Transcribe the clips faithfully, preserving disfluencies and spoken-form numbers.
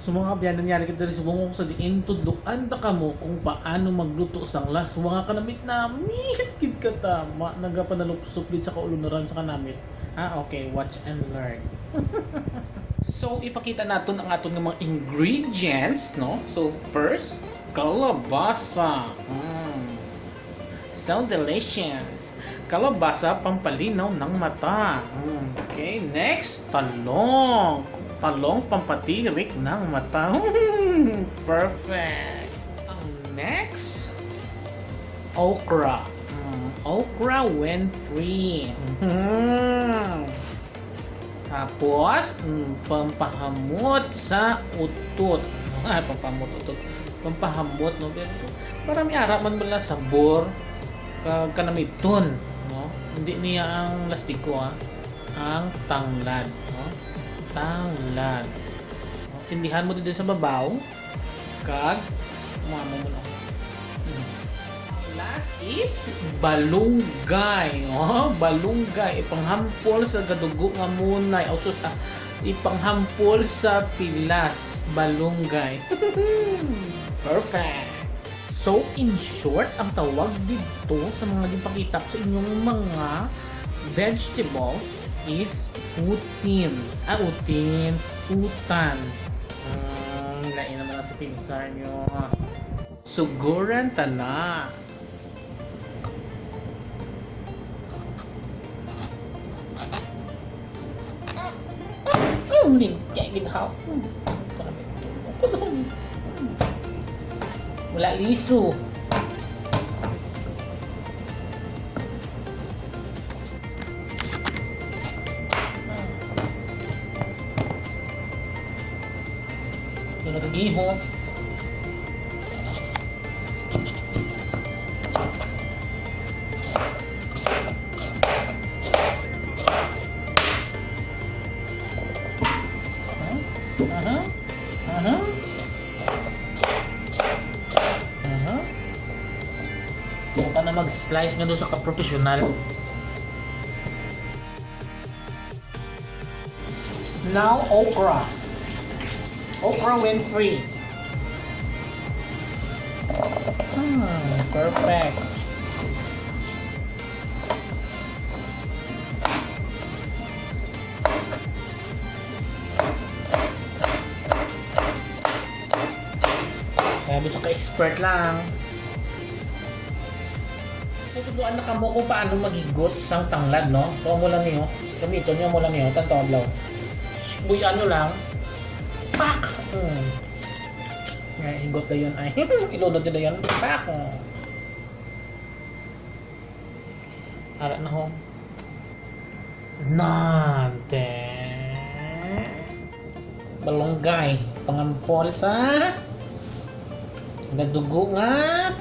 So, mga abyanan, yari kita diri subong ko sa diin tudloan ta kamo kung paano magluto sang laswa nga kanamit-namit gid katama, nagapanalupsop gid sa kaulunuran sa kanamit. Ah, okay, watch and learn. So, ipakita naton ang aton nga mga ingredients, no? So, first, kalabasa. Mm. So delicious. Kalabasa, pampalinaw ng mata. Mm, okay, next, talong. Talong, pampatirik ng mata. Perfect. Ang next, okra. Mm, okra when free. Mm. Tapos, mm, pampahamot sa utot. Ah, pampahamot utot. Pampahamot, no? Pero para may ara man bala sabor, kag kanamiton, no? Hindi niya ang lastiko, ah. Ang tanglad, no? Tanglad. Sindihan mo din sa babaw. Kag, mamo mo lang. Hmm. Ang last is balunggay. Oh, balunggay. Ipanghampol sa gadugo nga munay. O, sus, ah, ipanghampol sa pilas. Balunggay. Perfect. So, in short, ang tawag dito sa mga ginpakita sa inyong mga vegetables is utin. Ah, utin. Utan. Hmm, lain naman ang sa pinsar nyo, ha? Suguran ta na. Mm, limti, ginhaw. Mm. Wala liso. Ito nagagihok. Aha. Aha. Aha. Huwag ka na mag-slice nga doon sa kaprofesional. Now, okra. Okra when free. Hmm, perfect. Kaya gusto ka expert lang. So, tutuan na kamo kung paano maghigot sang tanglad, no? So, amo lang niyo. Gamiton niyo, amo lang niyo. Tanto, ablaw. Buy-an niyo lang. Pak! Hmm. Nga, higot na yun ay. Ilunod nyo na yun. Pak! Hmm. Ara na, ho. Nante. Balunggay. Pangampol sa gadugo nga.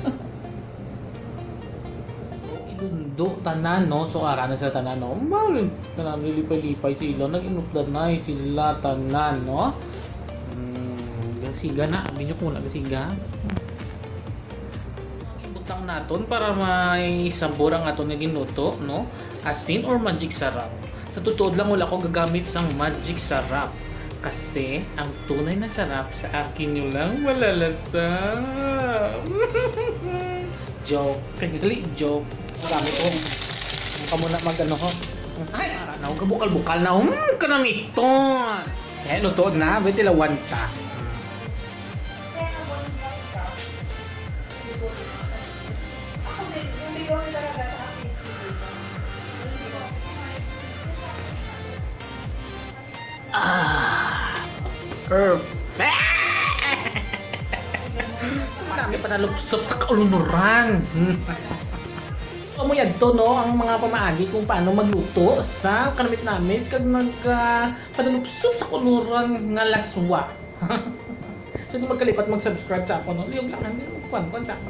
Idundo tanan, no? So, ara na sila tanan, no? Mal, tanan, lilipay-lipay sila. Nag-inutdanay sila tanan, no? Hmm, gasiga na. Abi nyo kung nagasiga. Ang ibutang naton para may sabor ang aton nga ginuto, no? Asin or magic sarap? Sa totoo lang, wala ko gagamit sang magic sarap. Kasi ang tunay na sarap sa akin nyo lang malalasa. Joke. Kaya dali, joke. Marami ko. Ang kamo na mag ano ko. Ay, ara na. Huwag ka bukal-bukal na. Hmm, kanamiton. Eh, luto na. May tilawan ta. Ah, perfect! Marami pa nalupsop sa kaulunuran. Amo yadto, no, ang mga pamaagi kung paano magluto sa kanamit-namit kag nag, ah, panalupsop sa kaulunuran nga laswa. So, di magkalipat mag-subscribe sa ako, no? Liyog lang, hindi mo kuwan-kuwan sa ako.